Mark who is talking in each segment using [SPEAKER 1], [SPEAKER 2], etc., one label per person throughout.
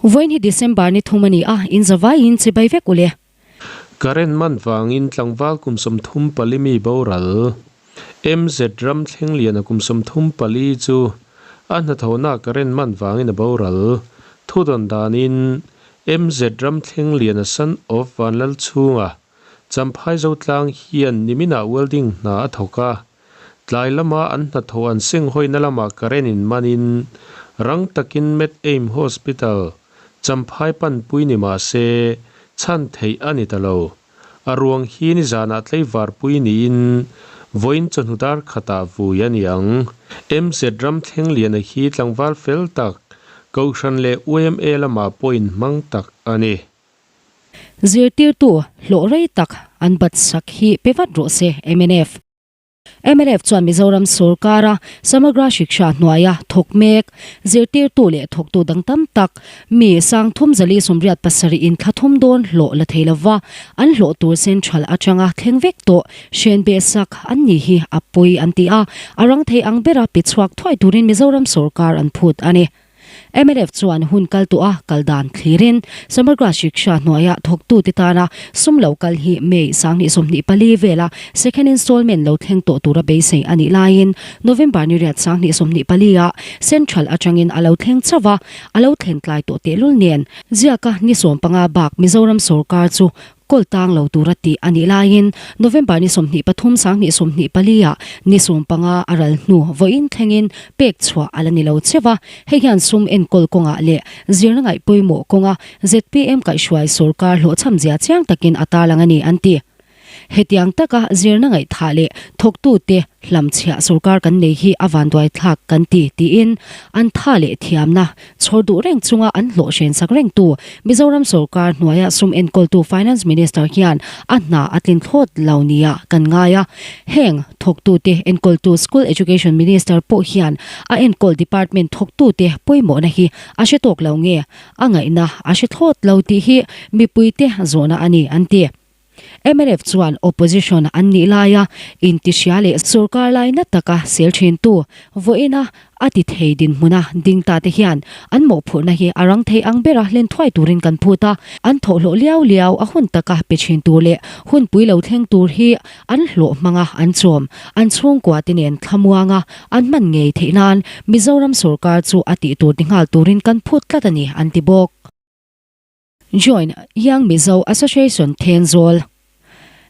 [SPEAKER 1] Vawiin hi December ni thum a ni a, in zavaiin chibai vek u le.
[SPEAKER 2] Current man vangin tlangval kum 34 mi boral. MZ ram thleng liana kum 34 chu a hnathawhna current man vangin a boral. Thudawn danin MZ ram thleng liana son of Vanlal chhunga Champhai Zotlang hian niminah welding hna a thawk a. Tlai lama an hnathawh an senghawina lamah current in manin rang takin Med Aim Hospital, Champhai panpui ni mah se chhan theih a ni ta lo. A ruang hi nizanah tleivarpui niin vawiin chawhnu dar khatah vui a ni ang. MZ ram thleng liana hi tlangval fel tak, Kohhran leh YMA lamah pawh inhmang tak a ni.
[SPEAKER 1] Zirtirtu hlawh rei tak an bat sak hi pe vat rawh se, mnf. Mnf chuan Mizoram sorkara Samagra Shiksha hnuaia thawk mek, zirtirtu leh thawktu dang tam tak, mi 3807 in thla thum dawn hlawh la thei lova, an hlawh tur central atanga thleng vek tawh hren beh sak an ni hi a pawi an ti a, a rang thei ang bera pe chhuak thuai turin Mizoram sorkar an phut a ni. Mnf chuan hun kal tawh a kal dan thlirin Samagra Shiksha hnuaia thawktute tana sum lo kal hi May 2024 vela second installment lo thleng tawh tura beisei a nih laiin November ni riat 2024 ah Central atangin a lo thleng chauh a, a lo thleng tlai tawh tehlul nen ziaka ni 15 bak Mizoram sorkar chu Kawl tang lo tura tih a nih laiin November ni 23 2024 ah ni 15 a ral hnu vawiin thlengin pek chhuah a la ni lo cheu a, hei hian sum enkawl kawngah leh zirna ngaih pawimawh kawnga zpm kaihhruai sorkar hlawhchham zia chiang takin a tarlang a ni an ti. Hetiang taka zirna ngaihthah leh thawktute hlamchhiah sorkar kan nei hi a vanduai thlak kan ti tiin an tha leh thiamna chhawr duh reng chunga an hlawh hrensak rengtu Mizoram sorkar hnuaia sum enkawltu Finance Minister hian a hna a tlin thlawt lo nia kan ngai a. Heng thawktute enkawltu School Education Minister pawh hian a enkawl department thawktute pawimawhna hi a hre tawk lo nge a ngaihna a hre thlawt lo tih hi mipuite zawhna a ni an ti. Mnf chuan opposition an nih laia intihria leh sorkar lai na taka sel thintu vawiina a ti thei dinhmuna ding ta te hian an mawhphurhna hi a rang thei ang bera hlen thuai turin kan phut a, an thawhhlawh liau liau a hun taka pe thin tur leh hunpui lo thleng tur hi an hlawh hmanga an chawm an chhungkua te nen thlamuanga an hman ngei theih nan Mizoram sorkar chu a tih tur ti nghal turin kan phut tlat a ni an ti bawk. Join Young Mizo Association Thenzawl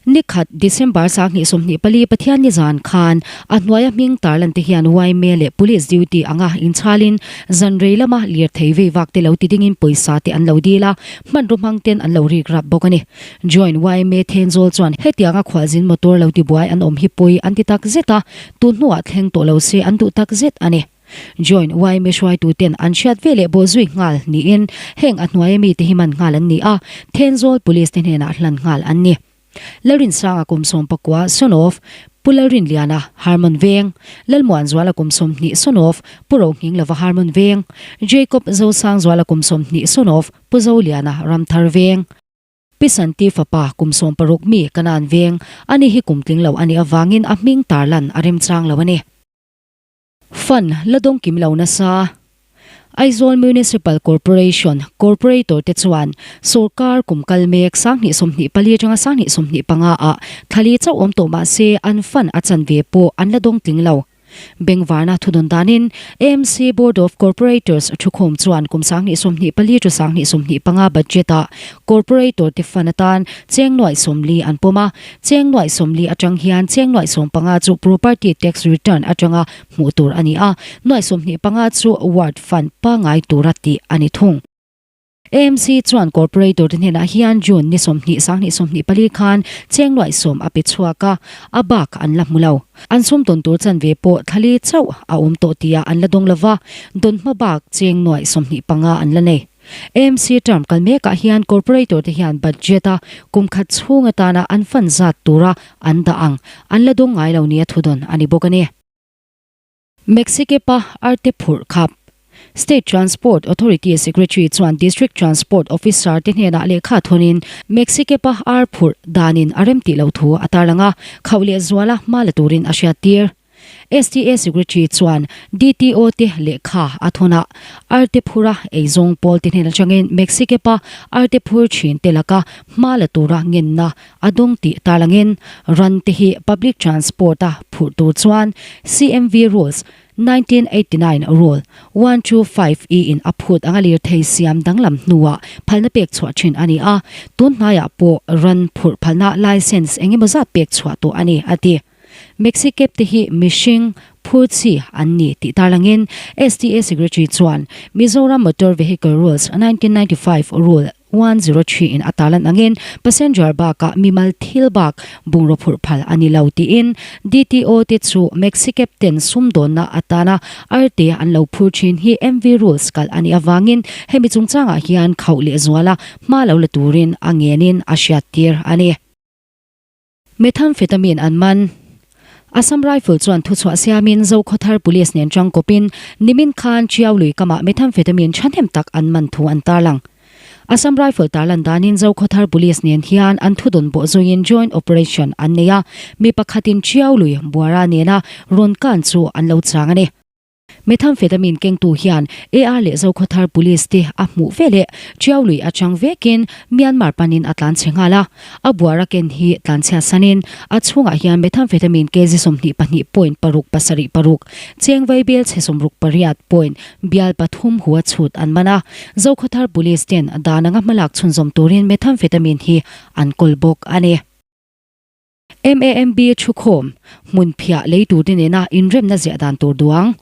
[SPEAKER 1] Nikhat December 2024 Pathian ni zan khan a hnuaia hming tarlan te hian yma leh Police duty anga inchalin zan rei lama lirthei vei vak te lo ti dingin pawisa te an lo dil a, hmanraw hmang ten an lo rik rap bawk a ni. Join yma Thenzawl chuan hetianga khualzin motor lo tibuai an awm hi pawi an ti tak zet a, tun hnuah thleng tawh lo se an duh tak zet a ni. Join yma hruaituten an hriat ve leh bawhzui nghal niin heng a hnuaia mite hi man nghal an ni a, Thenzawl Police te hnenah hlan nghal an ni. Lalrinsanga kum 19 Sonov, Pu Lalrinliana, Harmon Veng, Lalmuanzuala kum 20 Sonov, Pu Rohninglova Harmon Veng, Jacob Zosangzuala kum 20 Sonov, Pu Zoliana, Ramthar Veng. Pi Santi fapa kum 16 mi Kanan Veng, ani hi kum tling lo a nih avangin a hming tarlan a remchang lo a ni. Fund la dawng kim lo nasa. Aizawl Municipal Corporation Corporator te chuan sorkar kum kal mek 2024 atanga 2025 ah thlali chauh awm tawh mah se an fund a chan ve pawh an la dawng tling lo. Bengvarna thudawn danin AMC Board of Corporators thukhawm chuan kum 2024 to 2025 budget ah Corporator te fund atan cheng nuaih 40 an pawm a, Cheng nuaih 40 atang hian cheng nuaih 15 chu property tax return atanga hmuh tur a ni a, nuaih 25 chu ward fund pangai tura tih a ni thung. AMC chuan corporator te hnenah hian June ni 20 2024 khan cheng nuaih 10 a pe chhuak a, a bak an la hmu lo. An sum dawn tur chanve pawh thlali chauh a awm tawh tia an la dawng lova, dawn hma bak cheng nuaih 25 an la nei. AMC term kal mekah hian corporator te hian budget a kum khat chhung atana an fund zat tura an dah ang an la dawng ngai lo nia thudawn a ni bawk a ni. Mexique-pa arte phurh khap. State Transport Authority Secretary chuan District Transport Officer te hnenah lehkha thawnin Mexique-pa ar phurh danin a remtih loh thu a tarlang a, khauh leh zuala hma la turin a hriattir. STA Secretary chuan DTO te lehkha a thawn a, arte phura eizawng pawl te hnen atangin Mexicap-a arte phur thin te laka hma la tura ngenna a dawng tih tarlangin ran te hi public transport-a phurh tur chuan CMV Rules 1989 Rule 125 E in a phut anga lirthei siam danglam hnuah phalna pek chhuah thin a ni a, tun hnaiah pawh ran phurh phalna licence eng emaw zat pek chhuah tawh a ni, a ti. Mexicab te hi mihring phur chi an ni tih tarlangin STA Secretary chuan Mizoram Motor Vehicle Rules 1995 Rule 103 in a tarlan angin passenger bakah mimal thil bak bungraw phurh phal a ni lo tiin DTO te chu Mexicab ten sumdawnna atana arte an lo phur thin hi MV Rules kalh a nih avangin hemi chungchangah hian khauh lehzuala hma lo la turin a ngenin a hriattir a ni. Methamphetamine an man. Assam Rifle chuan thuchhuah siamin Zokhawthar Police nen tangkawpin nimin khan Chiau lui kamah methamphetamine thahnem tak an man thu an tarlang. Assam Rifle tarlan danin Zokhawthar Police nen hian an thudawn bawh zuiin joint operation an nei a, mi pakhatin Chiau lui Buara nena rawn kan chu an lo chang a ni. Methamphetamine kengtu hian AR leh Zokhawthar Police te a hmuh ve leh Tiau lui atang vekin Myanmar panin a tlan chhe nghal a. A buara ken hi tlanchhia sanin a chhungah hian methamphetamine kg 22.676, cheng vaibel chhe 68 point bial pathum hua chhut an man a. Zokhawthar Police ten dan anga hmalak chhunzawm turin methamphetamine hi an kawl bawk a ni. MAMB thukhawm, hmun phiah lei turte nena inremna ziah dan tur duang.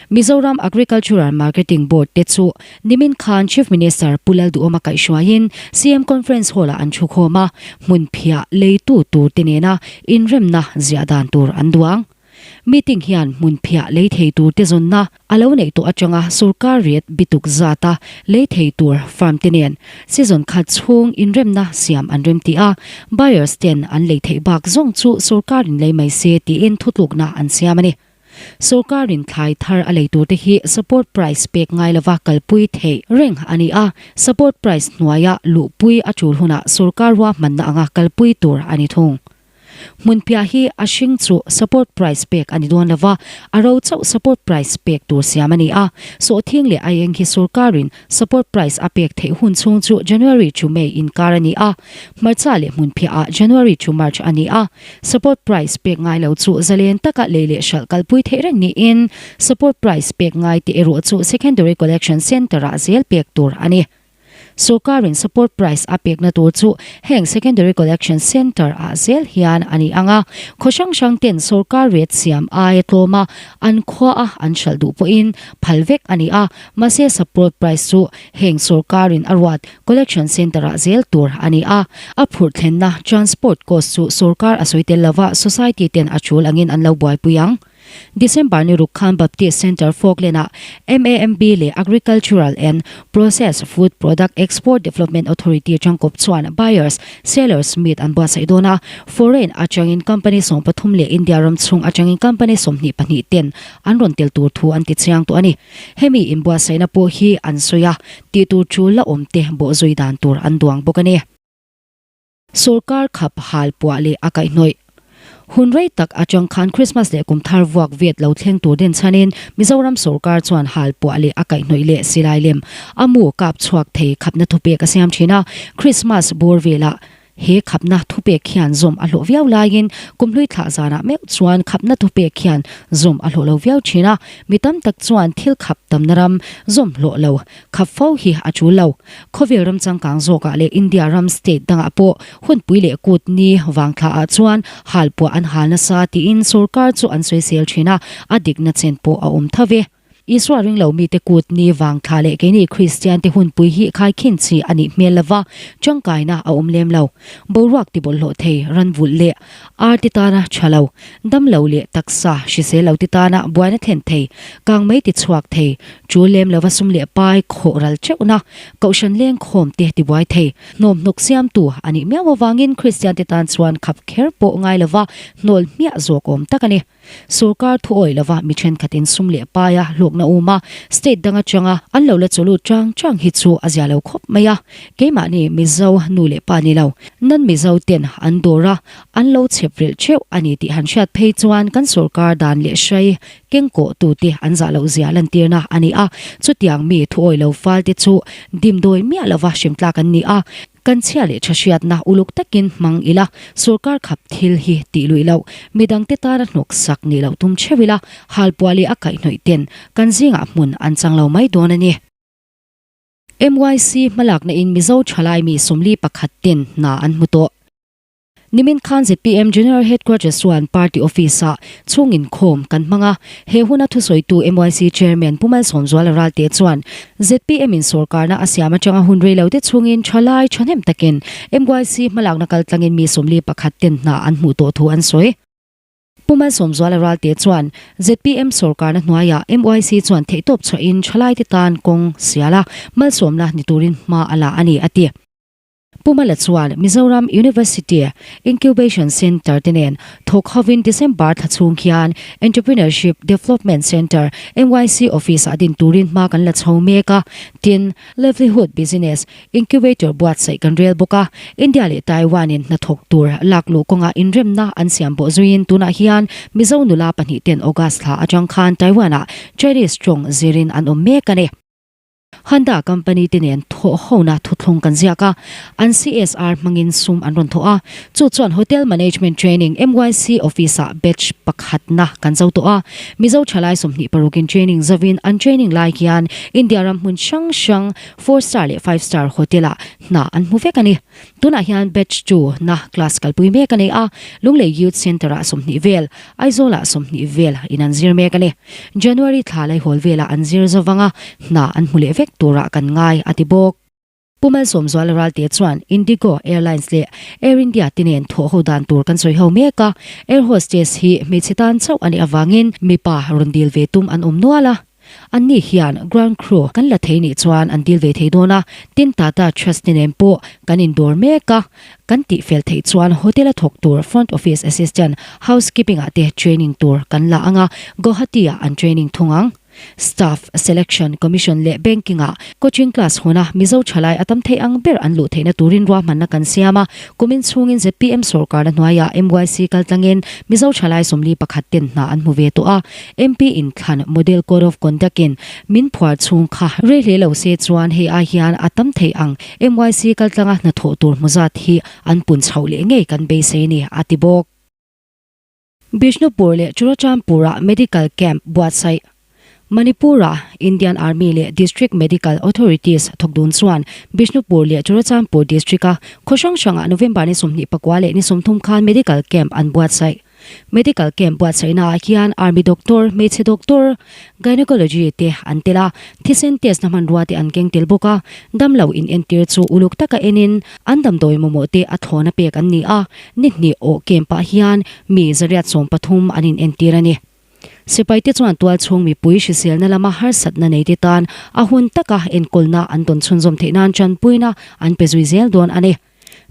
[SPEAKER 1] Mizoram Agricultural Marketing Board te chu nimin khan Chief Minister Pu Lalduhawma kaihhruaiin CM Conference Hall-ah an thukhawm a, hmun phiah leitu turte nena inremna ziah dan tur an duang. Meeting hian hmun phiah lei thei tur te zawnna a lo neih tawh atanga sorkar rate bituk zata lei thei tur firm te nen season khat chhung inremna siam an rem tih a, buyers ten an lei theih bak zawng chu sorkarin lei mai se tiin thutlukna an siam a ni. Sorkarin thlai thar a lei tur te hi support price pek ngai lova kalpui theih reng a ni a, support price hnuaia luhpui a tul hunah sorkar ruahmanna anga kalpui tur a ni thung. Hmunphiah hi a hring chu support price pek a ni dawn lova, a ro chauh support price pek tur siam a ni a. Sawhthing leh aieng hi sorkarin support price a pek theih hun chhung chu January to May inkar a ni a, hmarcha leh hmunphiah ah January to March a ni a. Support price pek ngai lo chu zalen taka lei leh hralh kalpui theih reng niin support price pek ngai te erawh chu Secondary Collection Centre ah zel pek tur a ni. Sorkarin support price a pekna tur chu heng Secondary Collection Centre ah zel hian a ni ang a, khaw hrang hrang ten sorkar rate siam aia tlawm a an khua a an hralh duh pawhin phal vek a ni a, mahse support price chu heng sorkarin a ruat Collection Centre ah zel tur a ni a, a phurh thlenna transport cost chu sorkar a sawi tel lova society ten a tul angin an lo buaipui ang. December ni ruk khan Baptist Centre Falkland-ah MAMB leh Agricultural and Processed Food Product Export Development Authority tangkawp chuan Buyers, Sellers Meet an buatsaih dawn a, foreign atangin company 13 leh India ram chhung atangin company 22 ten an rawn tel tur thu an ti chiang tawh a ni. Hemi inbuatsaihna pawh hi an sawi a, tih tur chu la awm te bawhzui dan tur an duang bawk a ni. Sorkar khap hal puah leh a kaihhnawih. Hun rei tak atang khan Christmas leh kum thar vuak vet lo thleng tur den chhanin Mizoram sorkar chuan hal puah leh a kaihhnawih leh silai lem a mu kap chhuak thei khapna thupek a siam thin a. Christmas bawr velah he khapna thupek hian zawm a hlawh viau laiin kum hlui thlah zanah meuh chuan khapna thupek hian zawm a hlawh lo viau thin a. Mi tam tak chuan thil khap tamna ram zawm hlawh lo Khap fo hi a tul lo. Khawvel ram changkang zawkah leh India ram state dangah pawh hunpui leh kut ni vangthla ah chuan halpuah an hal nasa tiin sorkar chu an sawisel thin a, a dikna chen pawh a awm tho ve. Isua ringlo mite kut ni vangthla leh keini Kristian te hunpui hi khaikhin chi a nih hmel lova, tangkaina a awm lem lo. Boruak ti bawlhhlawh thei ranvulh leh ar ti tana tha lo, dam lo leh taksa hrisel lo ti tana buaina thlen thei, kang mai ti chhuak thei, tul lem lova sum leh pai khawh ral teuhna, kohhran leng khawm te ti buai thei, hnawm hnawk siamtu a nih miau avangin Kristian te tan chuan khap kher pawh ngai lova hnawl hmiah zawk awm tak a ni. Sorkar thu awih lova mi thenkhatin sum leh paia hlawkna um a, state dang atanga an lo la chawlut chang chang hi chu a zia lo khawp mai a. Keimahni Mizo nu leh pa ni lo, nan Mizo ten an dawr a, an lo chhep rilh theuh a ni tih han hriat phei chuan kan sorkar dan leh hrai kengkawh tute an zah loh zia lantirna a ni a. Chutiang mi thu awih lo falte chu dimdawi miah lova hrem tlak an ni a. Kan chhia leh tha hriatna uluk takin hmang ila, sorkar khap thil hi tih luih loh, midangte tana hnawk sak nih loh tum theuh ila, halpuah leh a kaihhnawih ten kan zingah hmun an chang lo mai dawn a ni. MYC hmalakna in Mizo thalai mi 41 ten hna an hmu tawh. Nimin khan zpm General Headquarters chuan Party Office-ah chhung inkhawm kan hmang a, he huna thusawitu MYC Chairman Pu Malsawmzuala Ralte chuan zpm in sawrkarna a siam atanga hun rei lo te chhungin thalai thahnem takin MYC hmalakna kaltlangin mi 41 ten hna an hmuh tawh thu an sawi. Pu Malsawmzuala Ralte chuan zpm sawrkarna hnuaiah MYC chuan theihtawp chhuahin thalaite tan kawng sial a, malsawmna ni turin hma a la a ni, a ti. Pu Mala chuan Mizoram University Incubation Centre te nen thawk hovin December thla chhung hian Entrepreneurship Development Centre MYC Office-ah din turin hma kan la chho mek a, tin, Livelihood Business Incubator buatsaih kan rel bawk a, India leh Taiwan-in hnathawk tur lakluh kawngah inremna an siam bawh zuiin tunah hian Mizo nula pahnih ten August thla atang khan Taiwan-ah Chinese tawng zirin an awm mek a ni. Honda company te nen thawh hona thuthlung kan ziak a, an CSR hmangin sum an rawn thawh a, chu chuan Hotel Management Training MYC Office-ah batch pakhatna kan zo tawh a, Mizo thalai 26 in training zovin an training lai hian India ram hmun hrang hrang four star leh five star hotel-ah hna an hmu vek a ni. Tunah hian batch two na class kalpui mek a nei a, Lunglei Youth Centre-ah 20 vel, Aizawl-ah 20 vel in an zir mek a ni. January thla laihawl velah an zir zo vang a, hna an hmu leh vek turah kan ngai, a ti bawk. Pu Malsawmzuala Ralte chuan Indigo Airlines leh Air India te nen thawh ho dan tur kan sawi ho mek a, air hostess hi hmeichhe tan chauh a nih avangin mipa rawn dil ve tum an awm nual a. Anni hian ground crew kan la thei nih chuan an deal ve thei dawn a, tin Tata Trust te nen pawh kan indawr mek a, kan tihfel theih chuan hotel a thawk tur front office assistant, housekeeping ah te training tur kan la ang a, Guwahati ah an training thung ang. Staff Selection Commission leh Banking ah coaching class huna Mizo thalai a tam thei ang ber an luh theihna turin ruahmanna kan siam a, kumin chhungin zpm sawrkarna hnuaiah MYC kaltlangin Mizo thalai 41 ten hna an hmu ve tawh a, MP inthlan Model Code of Conduct in min phuar chhung kha rei hle lo se chuan hei ai hian a tam thei ang MYC kaltlanga hnathawh tur hmu zat hi an pun chhoh leh ngei kan beisei ni, a ti bawk. Bishnupur leh Churachandpur-ah Medical Camp buatsaih Manipur-a Indian Army leh District Medical Authorities thawk dun chuan Bishnupur leh Churachandpur District-a khaw hrang hrangah November ni 24 leh ni 30 khan Medical Camp an buatsaih. Medical camp buatsaihnaah hian Army doctor, hmeichhe doctor, Gynecology te an tel a, thisen test na hmanrua te an keng tel bawk a, damlo inentir chu uluk taka enin an damdawi mamawh te a thlawna pek an ni a, ni hnih awh camp ah hian mi 113 an inentir a ni. Sipai te chuan tualchhung mipui hriselna lama harsatna nei te tan a hun taka enkawlna an tawn chhunzawm theih nan tanpuina an pe zui zel dawn a ni.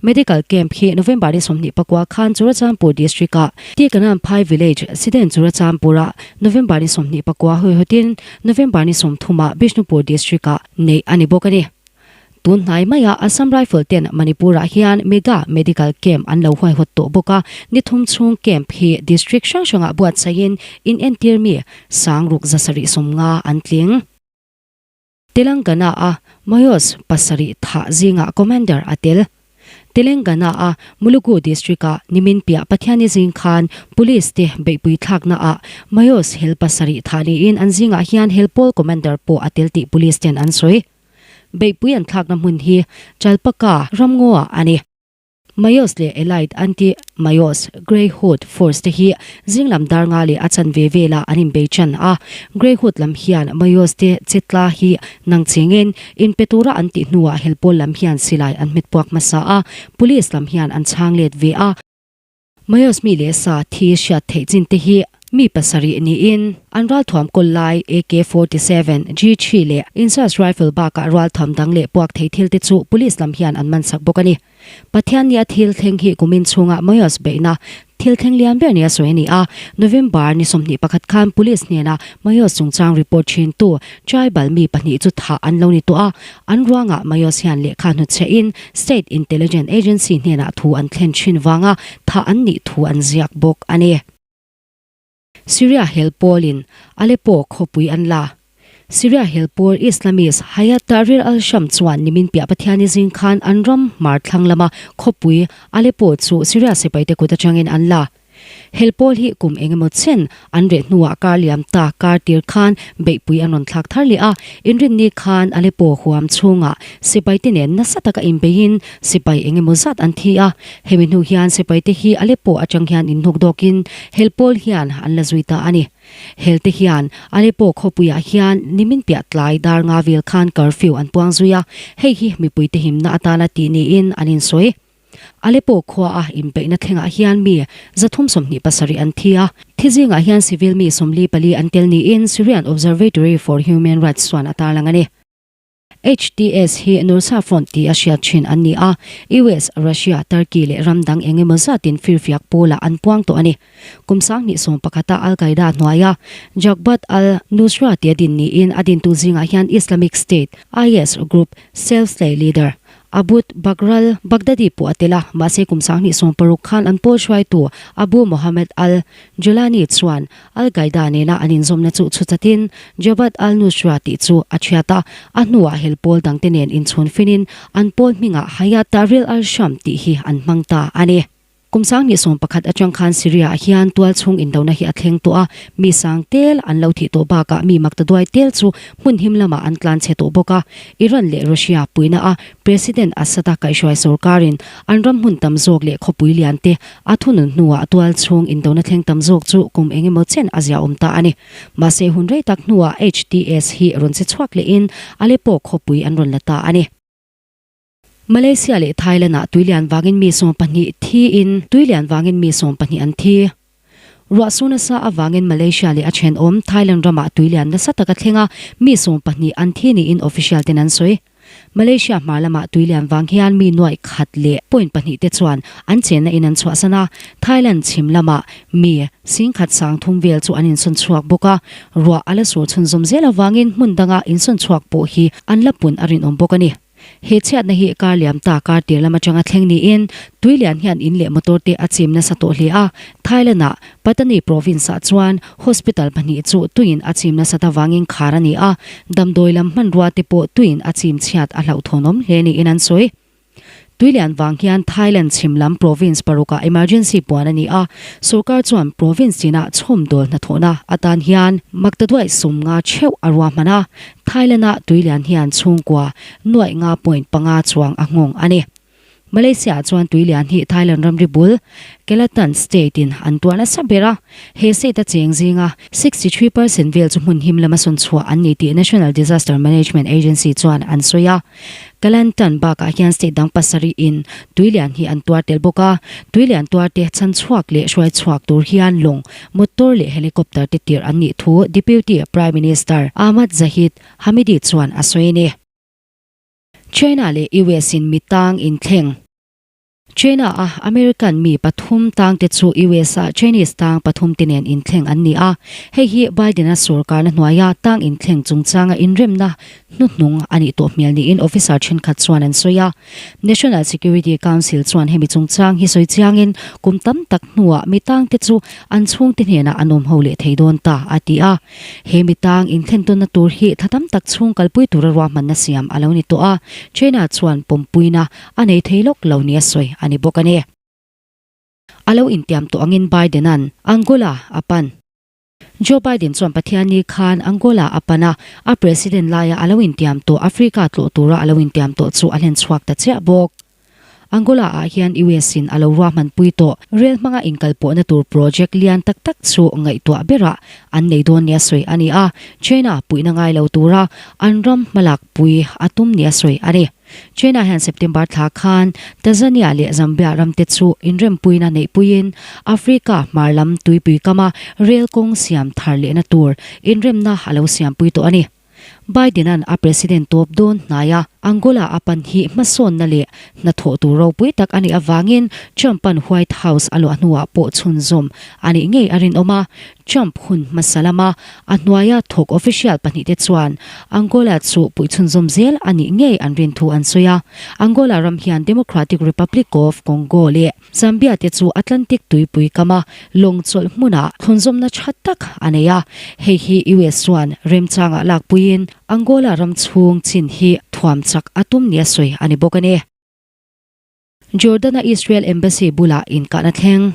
[SPEAKER 1] Medical Camp hi November ni 29 khan Churachandpur District-ah Tikanan Phai Village, Siden Churachandpur-ah November ni 29 hawihawitin November ni 30 ah Bishnupur District-ah neih a ni bawk a ni. Tun hnai maiah Assam Rifle ten Manipur-ah hian Mega Medical Camp an lo huaihawt tawh bawk a, ni thum chhung camp hi District hrang hrangah buatsaihin inentir mi 6750 an tling. Telangana-a Maoist pasarih thah zingah commander a tel. Telangana-a Mulugu district-ah nimin piah Pathianni zing khan police te beihpui thlaknaah Maoist hel pasarih thah niin an zingah hian hel pawl commander pawh a tel tih police ten an sawi. Beihpui an thlakna hmun hi Chalpaka ramngaw-ah a ni. Mayos leh Elite Anti Mayos Grey Hood Force te hi zinglam dar nga leh a chanve velah an inbei tan a. Grey Hood lam hian Mayos te chetla hi nang chengin inpe tura an tih hnuah helpawl lam hian silai an hmet puak hmasa a, police lam hian an chhang let ve a. Mayos mi leh sa thi hriat theih chin te hi mi pasarih niin an ralthuam kawl lai AK 47, G3 leh Insas rifle bakah ralthuam dang leh puak thei thil te chu police lam hian an man sak bawk a ni. Pathianni a thil thleng hi kumin chhunga Mayos beihna thil thleng lian ber nia sawi a ni a. November ni 21 khan Police hnena Mayos chungchang report thintu tribal mi pahnih chu thah an lo ni tawh a, an ruangah Mayos hian lehkha hnutchhehin State Intelligence Agency hnenah thu an thlen thin vanga thah an nih thu an ziak bawk a ni. Syria hel pawlin Aleppo khawpui an la. Syria hel pawl Islamist Hayat Tahrir al-Sham chuan nimin piah Pathiani zing khan an ram hmar thlang lama khawpui Aleppo chu Syria sipaite kut atangin an la. Hel pawl hi kum eng emaw chen an reh hnuah kar liam ta kar tir khan beihpui an rawn thlak thar leh a, inrinni khan Aleppo huam chhungah sipaite nen nasa taka inbeiin sipai eng emaw zat an thi a. Hemi hnu hian sipaite hi Aleppo atang hian inhnuk dawkin hel pawl hian an la zui ta a ni. Helte hian Aleppo khawpuiah hian nimin piah tlai dar nga vel khan curfew an puang zui a, hei hi mipuite himna atana tih niin an insawi. Aleppo khua a inpeihna thlengah hian mi 327 an thi a, thi zingah hian civil mi 44 an tel niin Syrian Observatory for Human Rights chuan a tarlang a ni. HTS hi Nursa Front ti a hriat thin an ni a, US, Russia, Turkey leh ram dang eng emaw zatin firfiak pawlah an puang tawh a ni. Kum 2011 a Al-Qaeda hnuaia Jabhat al-Nusra tia din niin a dintu zingah hian Islamic State, IS, group cell-slay leader Abu Bakr al-Baghdadi pawh a tel a, mahse kum 2016 khan an pawl hruaitu Abu Mohammed al-Julani chuan Al-Qaeda nena an inzawmna chu chhuchatin Jabhat al-Nusra tih chu a chhiat a, a hnuah hel pawl dangte nen inchhun finin an pawl hmingah Hayat Tahrir al-Sham tih hi an hmang ta a ni. Kum 2011 atang khan Syria-ah hian tual chhung indona hi a thleng tawh a, mi sang tel an lo thih tawh bakah mi maktaduai tel chu hmun him lamah an tlan chhe tawh bawk a. Iran leh Russia puihna a President Assad-a kaihhruai sorkarin an ram hmun tam zawk leh khawpui lian te a thunun hnuah tual chhung indona thleng tam zawk chu kum eng emaw chen a ziaawm ta a ni. Mahse hun rei tak hnuah HTS hi rawn che chhuak lehin Aleppo khawpui an rawn la ta a ni. Malaysia leh Thailand-ah tuilian vangin mi 12 thiin tuilian vangin mi 12 an thi. Ruah su nasa avangin Malaysia leh a thenawm Thailand ramah tuilian nasa tak a thleng a, mi 12 an thi niin official ten an sawi. Malaysia hmar lamah tuilian vang hian mi nuaih khat leh point pahnih te chuan an chenna in an chhuahsan a, Thailand chhim lamah mi singkhat sang thum vel chu an insawn chhuak bawk a, ruah a la sur chhunzawm zel avangin hmun danga insawn chhuak pawh hi an la pun a rinawm bawk a ni. He chhiatna hi kar liam ta kar tir lam atanga thleng niin tuilian hian in leh motor te a chim nasa tawh hle a. Thailand-ah Pattani province-ah chuan hospital pahnih chu tuiin a chim nasat avangin khar a ni a, damdawi lam hmanrua te pawh tuiin a chim chhiat a hlauhthawnawm hle niin an sawi. Tuilian vang hian Thailand chhim lam province parukah emergency puan a ni a, sorkar chuan province tinah chhawmdawl hnathawhna atan hian maktaduaih sum nga theuh a ruahman a, Thailand-ah tuilian hian chhungkua nuaih nga point panga chuang a nghawng a ni. Malaysia-ah chuan tuilian hi Thailand ramri bul Kelantan state-in an tuah nasa ber a, he state-a cheng zinga 63% vel chu hmun him lama sawn chhuah an ni tih National Disaster Management Agency chuan an sawi a. Kelantan bakah hian state dang pasarih-in tuilian hi an tuar tel bawk a, tuilian tuarte chhan chhuak leh hruai chhuak tur hian lawng, motor leh helicopter te tirh an nih thu Deputy Prime Minister Ahmad Zahid Hamidi chuan a sawi a ni. China leh US-in mi tang inthleng. China-a American mi pathum tangte chu US-a Chinese tang pathumte nen inthleng an ni a, hei hi Biden-a sorkarna hnuaia tang inthleng chungchanga inremna hnuhnung a nih tawh hmel niin officer thenkhat chuan an sawi a. National Security Council chuan hemi chungchang hi sawi chiangin kum tam tak hnuah mi tangte chu an chhungte hnenah an awm ho leh thei dawn ta, a ti a. He mi tang inthlen tawnna tur hi thla tam tak chhung kalpui tura ruahmanna siam a lo ni tawh a, China chuan pawmpuina a nei thei lawk lo nia sawi a ni bawk a ni. A lo intiam tawh angin Biden-a'n Angola a pan. Joe Biden chuan Pathianni khan Angola a pan a, a president laia a lo intiam tawh Africa tlawh tura a lo intiam tawh chu a hlen chhuak ta chiah bawk. Angola ah hian US in a lo ruahmanpui tawh rel hmanga inkalpawhna tur project lian tak tak chu ngaihtuah berah an nei dawn nia sawi a ni a, China puihna ngai lo tura an ram hmalakpui a tum nia sawi a ni. China hian September thla khan Tanzania leh Zambia ramte chu inrempuina neihpuiin Africa hmar lam tuipui kama rel kawng siam thar lehna tur inremna a lo siampui tawh a ni. Biden-a'n a president tawp dawn hnaia Angola a pan hi hmasawnna leh hnathawh tur ropui tak a nih avangin Trump-a'n White House a luah hnuah pawh chhunzawm a nih ngei a rinawm a. Trump hun hmasa lama a hnuaia thawk official pahnihte chuan Angola chu puih chhunzawm zel a nih ngei an rin thu an sawi a. Angola ram hian Democratic Republic of Congo leh Zambia te chu Atlantic tuipui kama lawng chawlh hmunah thlunzawmna tha tak a nei a. Hei hi US chuan remchangah lakpuiin Angola ram chhung chin hi thuam chak a tum nia sawi a ni bawk a ni. Jordan-a Israel Embassy bulah inkahna thleng.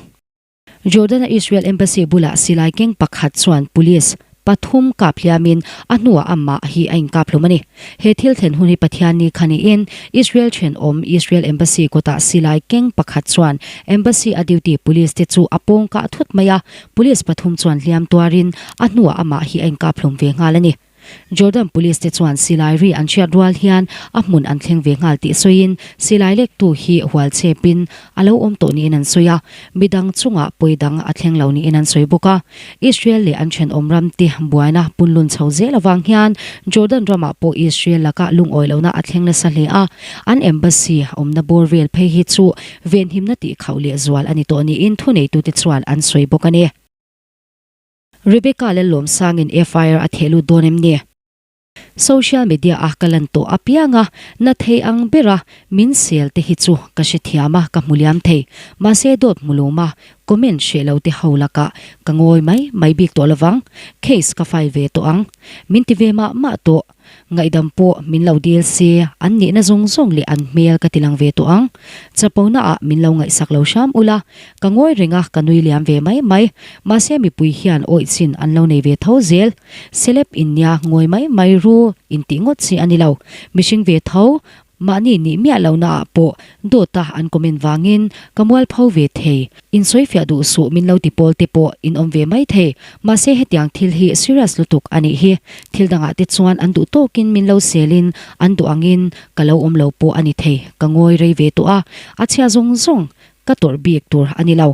[SPEAKER 1] Jordan-a Israel Embassy bulah silai keng pakhat chuan police pathum kap hliamin a hnuah amah hi a inkap hlum a ni. He thil thlen hun hi Pathianni kha niin Israel thenawm Israel Embassy kawtah silai keng pakhat chuan Embassy a duty police te chu a pawng kah thut mai a, police pathum chuan hliam tuarin a hnuah amah hi a inkap hlum ve nghal a ni. Jordan Police te chuan silai ri an hriat rual hian a hmun an thleng ve nghal tih sawiin silai lektu hi hual chepin a lo awm tawh niin an sawi a, midang chungah pawi dang a thleng lo niin an sawi bawk a. Israel leh an thenawm ram te buaina punlun chho zel avang hian Jordan ramah pawh Israel lakah lungawi lohna a thleng nasa hle a, an embassy awmna bawr vel phei hi chu venhimna tihkhauh lehzual a ni tawh niin thuneitute chuan an sawi bawk a ni. Rebecca Lallawmsangin FIR a theh lut dawn em ni? Social media a ka lan tawh apiang a, na thei ang bera min sel te hi chu ka hrethiam a, ka hmu liam thei. Mahse dawt hmu lawm a, comment hreh lo te ho lakah ka ngawi mai mai bik tawh lovang. Case ka file ve tawh ang. Min ti ve mah mah tawh. Ngaihdam pawh min lo dil se, an nihna zawng zawng leh an hmel ka ti lang ve tawh ang. Chapona ah min lo ngaihsak lo hram ula, ka ngawi reng a, ka nui liam ve mai mai. Mahse mipui hian awih chin an lo nei ve tho zel. Celeb in nia ngawi mai mai ru intih ngawt chi a ni lo. Mihring ve tho, Mahni nih miah lohna ah pawh dawta an comment vangin ka mualpho ve thei. Insawifiah duh suh min lo ti pawl te pawh in awm ve mai thei. Mahse hetiang thil hi serious lutuk a nih hi. Thil dangah te chuan an duh tawkin min lo selin an duh angin ka lo awm lo pawh a ni thei. Ka ngawi rei ve tawh a, a chhia zawng zawng ka tawrh bik tur a ni lo.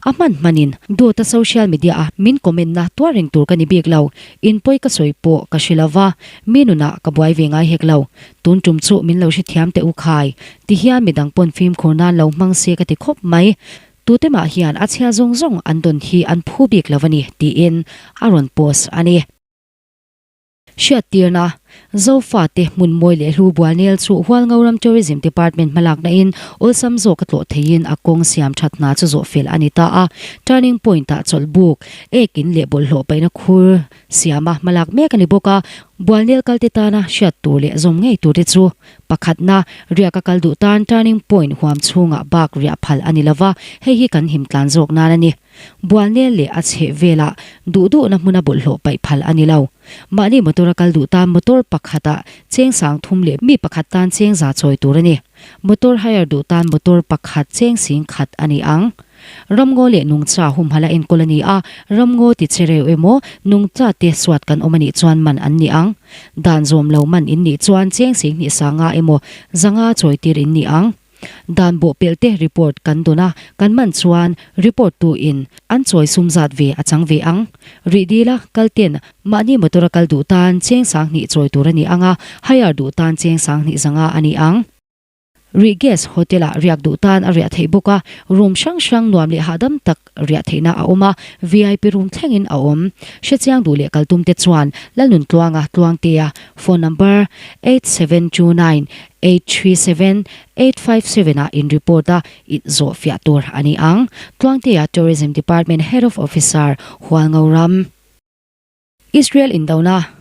[SPEAKER 1] A hman hmanin dawta social media a min comment na tuar reng tur ka ni bik lo. In pawi ka sawi pawh ka hre lova, mi nunah ka buai ve ngai hek lo. Tun tum chu min lo hrethiam teh u khai. Ti hian midang pawn fimkhur nan lo hmang se ka ti khawp mai. Tute mah hian a chhia zawng zawng an dawn hi an phu bik lo a ni, tiin a rawn post a ni. Hriattirna, Zofate hmun mawi leh hlu Bualnel chu Hualngoram Tourism Department hmalakna in awlsam zawk a tlawh theiin a kawng siam that hna chu zawh fel a ni ta a. Turning Point ah chawlh buk, ek in leh bawlhhlawh paihna khur siama hmalak mek a ni bawk a. Bualnel kalte tana hriat tur leh zawm ngei turte chu pakhatna, riak a kal duh tan Turning Point huam chhungah bak riah phal a ni lova, hei hi kan him tlan zawk nan a ni. Bualnel leh a chheh velah duh duhna hmuna bawlhhlawh paih phal a ni lo. Mahni motor a kal duh tan motor pakhatah cheng sang thum leh mi pakhat tan cheng za chawi tur a ni. Motor hire duh tan motor pakhat cheng sing khat a ni ang. Ramngaw leh nungcha humhalh a enkawl a ni a, ramngaw ti che reu emaw nungcha te suat kan awm a nih chuan man an ni ang. Dan zawm lo man in nih chuan cheng sing hnih sanga emaw zanga chawi tir in ni ang. Dan bawhpelh te report kan dawn a, kan man chuan report tu in an chawi sum zat ve a chang ve ang. Rih dil a, kal ten mahni motor a kal duh tan cheng sanghnih chawi tur a ni ang a, hire duh tan cheng sanghnih zanga a ni ang. Rih gas hotel ah riak duh tan a riah theih bawk a, room hrang hrang nuam leh hahdam tak riah theihna a awm a, vip room thlengin a awm. Hrechiang duh leh kaltum te chuan Lalnuntluanga Tluangtea phone number 8729 837 857 ah in report a it zawh fiah tur a ni ang. Tluangtea Tourism Department Head of Officer Hualngoram. Israel indona,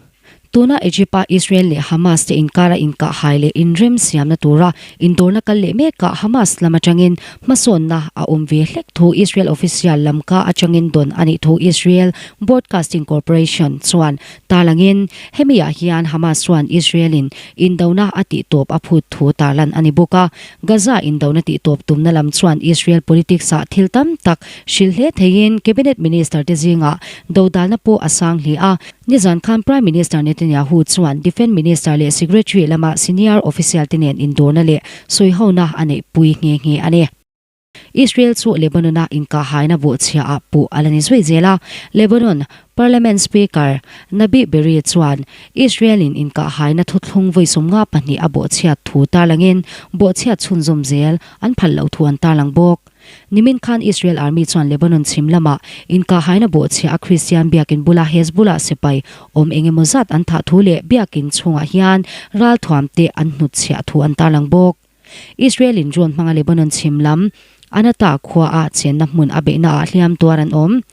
[SPEAKER 1] Tuna Egypt-a Israel leh Hamas te inkara inkahhai leh inrem siamna tura indawrna kal leh mekah Hamas lam atangin hmasawnna a awm ve hlek thu Israel official lamka atangin dawn a nih thu Israel Broadcasting Corporation chuan tarlangin hemi ah hian Hamas chuan Israel-in indona a tihtawp a phut thu tarlan a ni bawk a. Gaza indona tihtawp tumna lam chuan Israel politics-ah thil tam tak hrilh hle theiin Cabinet Minister te zingah dodalna pawh a sang hle a. Nizan khan Prime Minister Netanyahu chuan Defence Minister leh Secretary lama senior official te nen indawrna leh sawihona a neihpui nghe nghe a ni. Israel chu Lebanon-a inkahhaina bawhchhiaah puh a la ni zui zel a, Lebanon Parliament Speaker Nabih Berri chuan Israel-in inkahhaina thuthlung vawi 52 a bawhchhiat thu tarlangin bawhchhiat chhunzawm zel an phal loh thu an tarlang bawk. Nimin khan Israel Army chuan Lebanon chhim lama inkahhaina bawhchhia a Kristian biakin bula Hezbollah sipai awm eng emaw zat an thah thu leh biakin chhungah hian ralthuamte an hnutchhiah thu an tarlang bawk. Israel-in drone hmanga Lebanon chhim lam Anata khuaah chenna hmun a beihnaah hliam tuar an awm.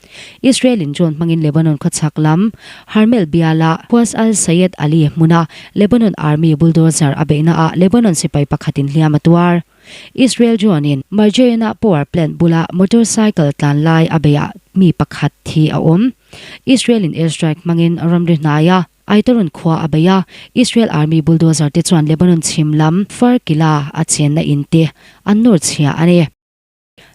[SPEAKER 1] Israel-in drone hmangin Lebanon khawchhak lam Hermel biala Quas al-Sayed Ali hmuna Lebanon Army bulldozer a beihnaah Lebanon sipai pakhatin hliam a tuar. Israel drone-in Marjaena power plant bula motorcycle tlan lai a beihah mi pakhat thi a awm. Israel-in airstrike hmangin ramri hnaia Aitaron khua a bei a, Israel Army bulldozer te chuan Lebanon chhim lam Far Kila a chenna in te an nawr chhia a ni.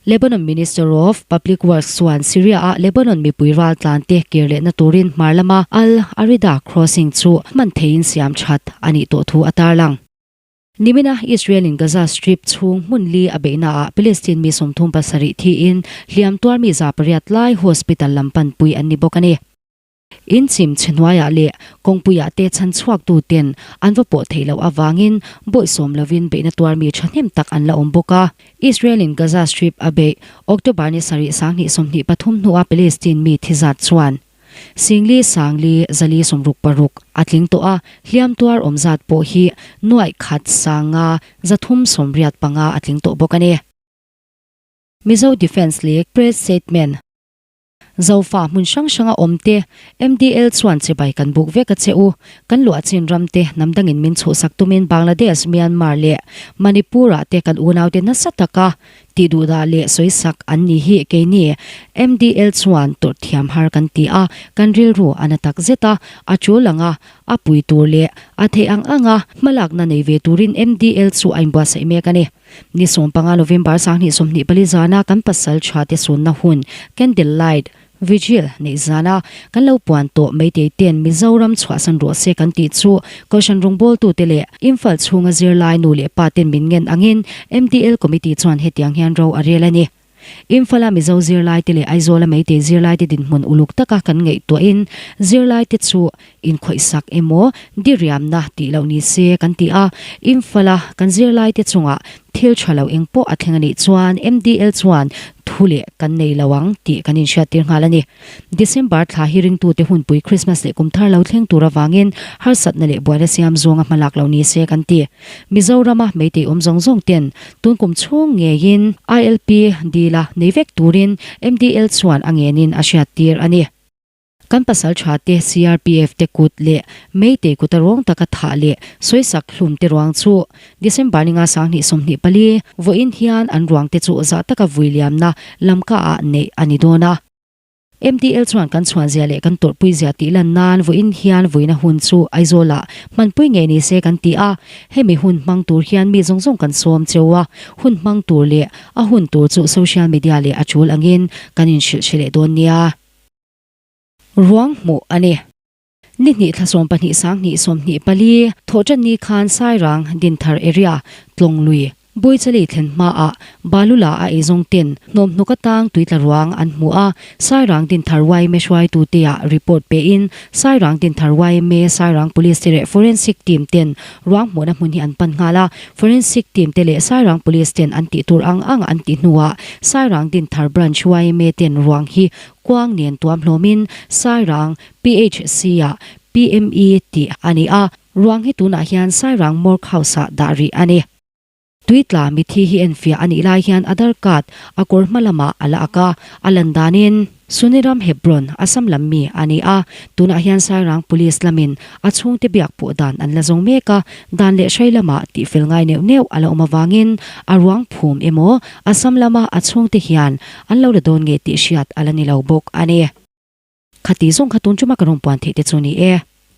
[SPEAKER 1] Lebanon Minister of Public Works chuan Syria-a Lebanon mipui raltlan te kir lehna turin hmar lama Al Arida crossing chu hman theiin siam that a nih tawh thu a tarlang. Nimina Israel-in Gaza Strip chhung hmun li a beihnaah Palestine mi 37 thiin hliam tuar mi 800 lai hospital lam panpui an ni bawk a ni. In chim chhe hnuaiah leh kawngpuiah te chhan chhuaktu ten an va pawh theih loh avangin bawihsawm lovin beihna tuar mi thahnem tak an la awm bawk a. Israel-in Gaza Strip a beih October ni sarih 2023 hnua Palestine mi thi zat chuan Singli sangli zali 66 a tling tawh a, hliam tuar awm zat pawh hi nuaih khat sanga 385 a tling tawh bawk a ni. Mizo Defence League Press Statement. Zofa hmun hrang hranga awm te, MDL chuan chibai kan buk vek a che u. Kan luah chin ram te hnam dangin min chhuhsak tumin Bangladesh, Myanmar leh Manipur ah te kan unaute nasa taka tih duhdah leh sawisak an ni hi keini MDL chuan tawrh thiam har kan ti a, kan rilru a na tak zet a, a tul anga a pui tur leh a theih ang anga hmalakna nei ve turin MDL chu a inbuatsaih mek a ni. Ni 15 November 2024 zana kan pasal tha te sunna hun Candle Light Vigil neih zana kan lo puan tawh Meitei ten Mizoram chhuahsan rawh se kan tih chu Kohhran rawngbawltute leh Imphal chhunga zirlai nu leh pa ten min ngen angin MDL Committee chuan hetiang hian ro a rel a ni. Imphal-a Mizo zirlaite leh Aizawl-a Meitei zirlaite dinhmun uluk taka kan ngaihtuahin zirlaite chu inkhawihsak emaw diriamna tih loh ni se kan ti a, Imphal-a kan zirlaite chungah thil tha lo eng pawh a thleng a nih chuan MDL chuan thu leh kan nei lo ang tih kan inhriattir nghal a ni. December thla hi ringtute hunpui Christmas leh kumthar lo thleng tur avangin harsatna leh buaina siam zawnga hmalak lo ni se kan ti. Mizorama Meitei awm zawng zawng ten tun kum chhung ngeiin ILP dila nei vek turin MDL chuan a ngenin a hriattir a ni. Kan pasal tha te CRPF te kut leh Meitei kuta ruang taka thah leh sawisak hlum te ruang chu December ninga 2024 vawiin hian an ruang te chu zah taka vui liamna lamka ah neih a ni dawn a. MDL chuan kan chhuan zia leh kan tawrhpui zia tih lan nan vawiin hian vuina hun chu Aizawl ah hmanpui ngei ni se kan ti a, hemi hun hmang tur hian mi zawng zawng kan sawm cheu a, hun hmang tur leh a hun tur chu social media leh a tul angin kan inhrilh hre leh dawn nia. Ruang hmuh a ni. Ni hnih thla 12 2024 thawhṭanni khan Sairang Dinthar area Tlawnglui Buichali thlen hmaah Balula a eizawng ten hnawmhnawk atang tuitla ruang an hmu a, Sairang Dinthar yma hruaitute-ah report pein Sairang Dinthar yma Sairang Police te leh Forensic Team ten ruang hmuhna hmun hi an pan nghal a, Forensic Team te leh Sairang Police ten an tih tur ang ang an tih hnuah Sairang Dinthar Branch yma ten ruang hi Kuang nen tuam hlawmin Sairang PHC-ah PME tih a ni a, ruang hi tunah hian Sairang Morgue House-ah dah rih a ni. Tuitla mithi hi enfiah a nih lai hian Aadhaar card a kawr hma lamah a la ak a, a lan danin Suniram Hebron, Assam lam mi a ni a, tunah hian Sairang Police lamin a chhungte biak pawh dan an la zawng mek a, dan leh hrai lamah tihfel ngai neuh neuh a la awm avangin a ruang phum emaw Assam lama a chhungte hian An lo la dawn nge tih hriat a la ni lo bawk a ni. Khati zawng kha tun tuma ka rawn puan theih te chu ni e.